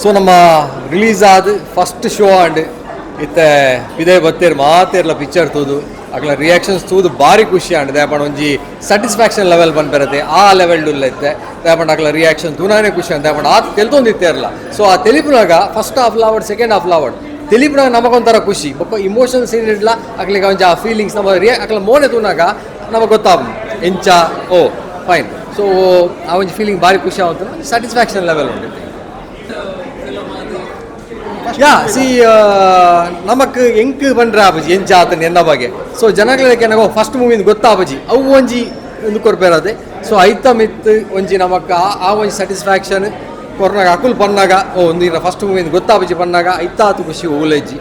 ಸೊ ನಮ್ಮ ರಿಲೀಸ್ ಆದ್ ಫಸ್ಟ್ ಶೋ ಆಂಡ್. ಇತ್ತೆ ಪಿದೈ ಬತ್ತೇರ್ ಮಾತೇರ್ಲ ಪಿಕ್ಚರ್ ತೂದು, ಅಕ್ಲ ರಿಯಾಕ್ಷನ್ಸ್ ತೂದು ಬಾರಿ ಖುಷಿ ಆಂಡ್. ದಾಯೆ ಒಂಜಿ ಸ್ಯಾಟಿಸ್ಫ್ಯಾಕ್ಷನ್ ಲೆವೆಲ್ ಪನ್ಪೆರತೆ, ಆ ಲೆವೆಲ್ ಉಲ್ಲ ಇತ್ತೆ. ದಾಯೆ ಅಕ್ಲ ರಿಯಾಕ್ಷನ್ ತೂನಾನೇ ಖುಷಿ ಆಂಡ್. ದಾಯೆ ಆತ್ ತೆಲ್ತೊಂದಿತ್ತೇರ್ಲ. ಸೊ ಆ ತೆಲಿಪುನಾಗ, ಫಸ್ಟ್ ಹಾಫ್ ಲಾವಡ್, ಸೆಕೆಂಡ್ ಹಾಫ್ ಲಾವಡ್, ತೆಲಿಪುನಾಗ ನಮಗೊಂಥರ ಖುಷಿ. ಬೊಕ್ಕ ಇಮೋಷನ್ಸ್ ಇಡ್ಲ ಅಕ್ಲಿಗೆ ಒಂಜಿ ಆ ಫೀಲಿಂಗ್ಸ್ ನಮ್ಮ ಅಕ್ಲ ಮೋನೆ ತೂನಾಗ ನಮಗೆ ಗೊತ್ತಾಗ್ದು ಎಂಚ. ಓ ಫೈನ್. ಸೊ ಆ ಒಂಜಿ ಫೀಲಿಂಗ್ ಬಾರಿ ಖುಷಿ ಆಗುತ್ತೆ, ಸ್ಯಾಟಿಸ್ಫ್ಯಾಕ್ಷನ್ ಲೆವೆಲ್ ಉಂಟು. ಯಾ, ಸಿ, ನಮಕ್ ಎಂಕ್ ಬಂದ್ರೆ ಆಪುಜಿ ಎಂಚ ಆತನ ಎನ್ನ ಬಗ್ಗೆ. ಸೊ ಜನಗಳಿಗೆ ಫಸ್ಟ್ ಮೂವಿಂದ ಗೊತ್ತಾಪುಜಿ, ಅವು ಒಂಜಿ ಒಂದು ಕೊರ್ಪೇರದೆ. ಸೊ ಐತ ಮಿತ್ ಒಂಜಿ ನಮಕ್ ಆ ಆ ಒಂಜಿ ಸ್ಯಾಟಿಸ್ಫ್ಯಾಕ್ಷನ್ ಕೊರ್ನಾಗ, ಅಕುಲ್ ಪನ್ನಾಗ, ಓ ಒಂದು ಫಸ್ಟ್ ಮೂವಿಂದ ಗೊತ್ತಾಪುಜಿ ಪನ್ನಾಗ, ಐತಾತು ಖುಷಿ ಓಲೇಜಿ.